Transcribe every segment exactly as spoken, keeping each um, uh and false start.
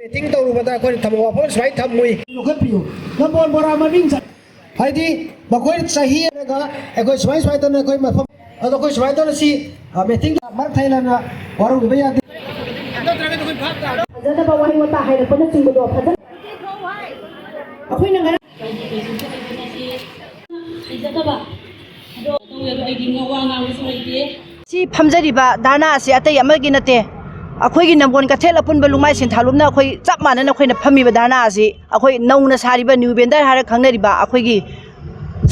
Meeting ꯇꯧꯔꯨꯕꯗ ꯑꯩꯈꯣꯏꯅ ꯊꯝꯕ ꯋꯥꯐꯝ ꯁꯨꯃꯥꯏꯅ ꯊꯝꯃꯨꯏ꯫ ꯌꯣꯛꯈꯠꯄꯤꯌꯨ꯫ ꯅꯝꯕꯣꯜ ꯕꯣꯔꯥ ꯃꯃꯤꯡ ꯆꯠ- ꯍꯥꯏꯗꯤ ꯃꯈꯣꯏꯅ ꯆꯍꯤ ꯑꯃꯒ ꯑꯩꯈꯣꯏ ꯁꯨꯃꯥꯏ ꯁꯨꯃꯥꯏꯅ ꯇꯧꯅ ꯑꯩꯈꯣꯏ ꯃꯐꯝ ꯑꯗꯣ ꯑꯩꯈꯣꯏ ꯁꯨꯃꯥꯏꯅ ꯇꯧꯅ ꯁꯤ, ꯑ, ꯃꯤꯇꯤꯡ ꯃꯔꯛ ꯊꯠꯂꯅ ꯋꯥꯔꯧꯕꯤꯕ ꯌꯥꯗꯦ꯫ ꯐꯖꯗꯕ ꯋꯥꯍꯩ ꯋꯥꯇꯥ ꯍꯥꯏꯔꯛꯄꯅꯆꯤꯡꯕꯗꯣ ꯐꯖꯅ ꯑꯩꯈꯣꯏꯅ ꯉꯔꯥꯡ ꯍꯩꯖꯗꯕ ꯑꯗꯣ ꯇꯧꯋꯦ꯫ ꯑꯗꯣ ꯑꯩꯗꯤ ꯋꯥ ꯉꯥꯡꯕꯁꯨ ꯍꯩꯇꯦ꯫ ꯁꯤ ꯐꯝꯖꯔꯤꯕ ꯙꯔꯅꯥ ꯑꯁꯤ ꯑꯇꯩ ꯑꯃꯒꯤ ꯅꯠꯇꯦ, ꯑꯩꯈꯣꯏꯒꯤ ꯅꯝꯕꯣꯜ ꯀꯩꯊꯦꯜ ꯑꯄꯨꯟꯕ ꯂꯨꯃꯥꯏ ꯁꯤꯟꯊꯥꯂꯨꯞꯅ ꯑꯩꯈꯣꯏ ꯆꯞ ꯃꯥꯟꯅꯅ ꯑꯩꯈꯣꯏꯅ ꯐꯝꯃꯤꯕ ꯙꯔꯅꯥ ꯑꯁꯤ ꯑꯩꯈꯣꯏ ꯅꯧꯅ ꯁꯥꯔꯤꯕ ꯅ꯭ꯌꯨ ꯕꯦꯟꯗꯔ ꯍꯥꯏꯔ ꯈꯪꯅꯔꯤꯕ ꯑꯩꯈꯣꯏꯒꯤ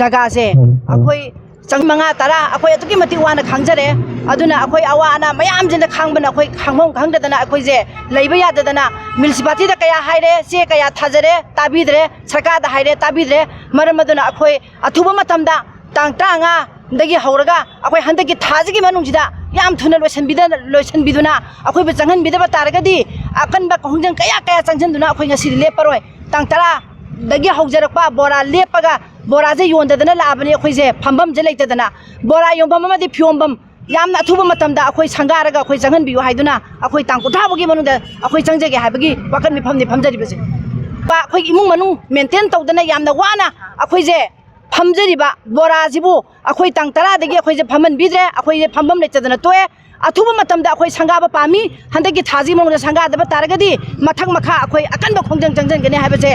ꯖꯒꯥꯁꯦ ꯑꯩꯈꯣꯏ ꯆꯍꯤ ꯃꯉꯥ ꯇꯔꯥ ꯑꯩꯈꯣꯏ ꯑꯗꯨꯛꯀꯤ ꯃꯇꯤꯛ ꯋꯥꯅ ꯈꯥꯡꯖꯔꯦ꯫ ꯑꯗꯨꯅ ꯑꯩꯈꯣꯏ ꯑꯋꯥ ꯑꯅꯥ ꯃꯌꯥꯝꯁꯤꯅ ꯈꯥꯡꯕꯅ ꯑꯩꯈꯣꯏ ꯈꯥꯡꯐꯝ ꯈꯪꯗꯗꯅ ꯑꯩꯈꯣꯏꯁꯦ ꯂꯩꯕ ꯌꯥꯗꯗꯅ ꯃ꯭ꯌꯨꯅꯤꯁꯤꯄꯥꯂꯤꯇꯤꯗ ꯀꯌꯥ ꯍꯥꯏꯔꯦ, ꯆꯦ ꯀꯌꯥ ꯊꯥꯖꯔꯦ, ꯇꯥꯕꯤꯗ꯭ꯔꯦ, ꯁꯔꯀꯥꯔꯗ ꯍꯥꯏꯔꯦ, ꯇꯥꯕꯤꯗ꯭ꯔꯦ꯫ ꯃꯔꯝ ꯑꯗꯨꯅ ꯑꯩꯈꯣꯏ ꯑꯊꯨꯕ ꯃꯇꯝꯗ ꯇꯥꯡ ꯇꯔꯥꯃꯉꯥꯗꯒꯤ ꯍꯧꯔꯒ ꯑꯩꯈꯣꯏ ꯍꯟꯗꯛꯀꯤ ꯊꯥꯁꯤꯒꯤ ꯃꯅꯨꯡꯁꯤꯗ ꯌꯥꯝ ꯊꯨꯅ ꯂꯣꯏꯁꯤꯟꯕꯤꯗ-, ꯂꯣꯏꯁꯤꯟꯕꯤꯗꯨꯅ ꯑꯩꯈꯣꯏꯕꯨ ꯆꯪꯍꯟꯕꯤꯗꯕ ꯇꯥꯔꯒꯗꯤ ꯑꯀꯟꯕ ꯈꯣꯡꯖꯪ ꯀꯌꯥ ꯀꯌꯥ ꯆꯪꯁꯤꯟꯗꯨꯅ ꯑꯩꯈꯣꯏ ꯉꯁꯤꯗꯤ ꯂꯦꯞꯄꯔꯣꯏ꯫ ꯇꯥꯡ ꯇꯔꯥꯗꯒꯤ ꯍꯧꯖꯔꯛꯄ ꯕꯣꯔꯥ ꯂꯦꯞꯄꯒ ꯕꯣꯔꯥꯁꯦ ꯌꯣꯟꯗꯗꯅ ꯂꯥꯛꯑꯕꯅꯤ꯫ ꯑꯩꯈꯣꯏꯁꯦ ꯐꯝꯐꯝꯁꯦ ꯂꯩꯇꯗꯅ ꯕꯣꯔꯥ ꯌꯣꯟꯐꯝ ꯑꯃꯗꯤ ꯐꯤꯌꯣꯟꯐꯝ ꯌꯥꯝꯅ ꯑꯊꯨꯕ ꯃꯇꯝꯗ ꯑꯩꯈꯣꯏ ꯁꯪꯒꯥꯔꯒ ꯑꯩꯈꯣꯏ ꯆꯪꯍꯟꯕꯤꯌꯨ ꯍꯥꯏꯗꯨꯅ ꯑꯩꯈꯣꯏ ꯇꯥꯡ ꯀꯨꯟꯊ꯭ꯔꯥ ꯐꯥꯎꯒꯤ ꯃꯅꯨꯡꯗ ꯑꯩꯈꯣꯏ ꯆꯪꯖꯒꯦ ꯍꯥꯏꯕꯒꯤ ꯋꯥꯀꯠ ꯃꯤꯐꯝꯅꯤ ꯐꯝꯖꯔꯤꯕꯁꯦ꯫ ꯑꯩꯈꯣꯏ ꯏꯃꯨꯡ ꯃꯅꯨꯡ ꯃꯦꯟꯇꯦꯟ ꯇꯧꯗꯅ ꯌꯥꯝꯅ ꯋꯥꯅ ꯑꯩꯈꯣꯏꯁꯦ ꯐꯝꯖꯔꯤꯕ ꯕꯣꯔꯥꯁꯤꯕꯨ ꯑꯩꯈꯣꯏ ꯇꯥꯡ ꯇꯔꯥꯗꯒꯤ ꯑꯩꯈꯣꯏꯁꯦ ꯐꯝꯍꯟꯕꯤꯗ꯭ꯔꯦ꯫ ꯑꯩꯈꯣꯏꯁꯦ ꯐꯝꯐꯝ ꯂꯩꯇꯗꯅ ꯇꯣꯛꯑꯦ꯫ ꯑꯊꯨꯕ ꯃꯇꯝꯗ ꯑꯩꯈꯣꯏ ꯁꯪꯒꯥꯕ ꯄꯥꯝꯃꯤ꯫ ꯍꯟꯗꯛꯀꯤ ꯊꯥꯁꯤ ꯃꯅꯨꯡꯗ ꯁꯪꯒꯥꯗꯕ ꯇꯥꯔꯒꯗꯤ ꯃꯊꯪ ꯃꯈꯥ ꯑꯩꯈꯣꯏ ꯑꯀꯟꯕ ꯈꯣꯡꯖꯪ ꯆꯪꯁꯤꯟꯒꯅꯤ ꯍꯥꯏꯕꯁꯦ